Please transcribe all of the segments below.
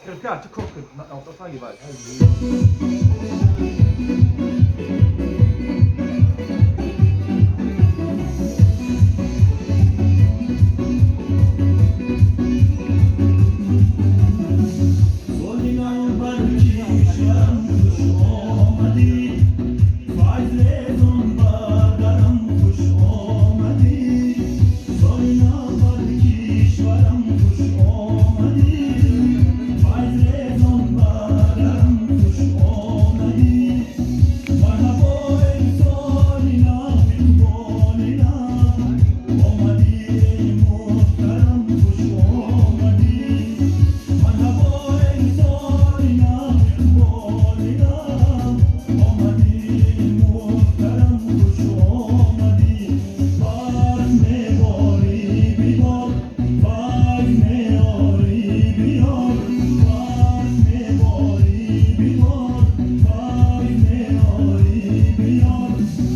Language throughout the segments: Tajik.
Скрипка, ту кор кун, офтанги вай. Соли нав бар кишварам хуш омадӣ, файз резон бар дарам хуш омадӣ. Соли нав бар кишварам хуш омадӣ, файз резон бар дарам хуш омадӣ. Марҳабо, эй соли нав, иқболи нав омадӣ, эй муҳтарам, хуш омадӣ. Марҳабо, эй соли нав, иқболи нав омадӣ, эй муҳтарам, хуш омадӣ. Барф меборӣ, бибор, файз меорӣ, биёр. Барф меборӣ, бибор, файз меорӣ, биёр.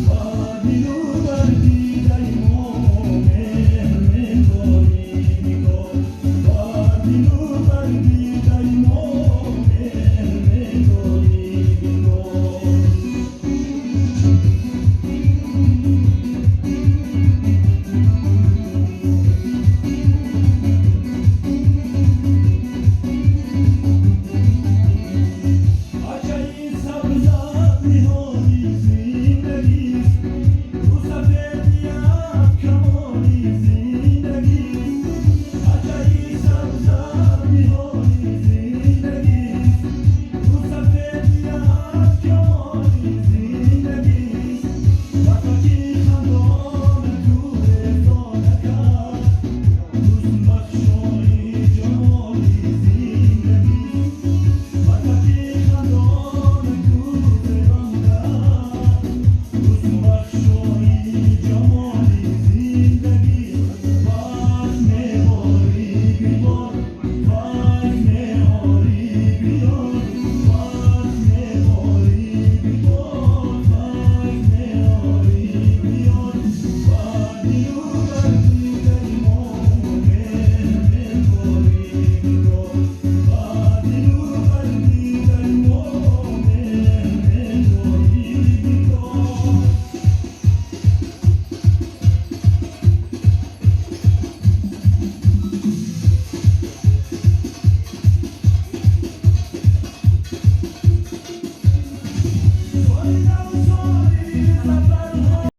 Бар дилу бар дидаи мо меҳр меборӣ, бикор. Бар дилу бар.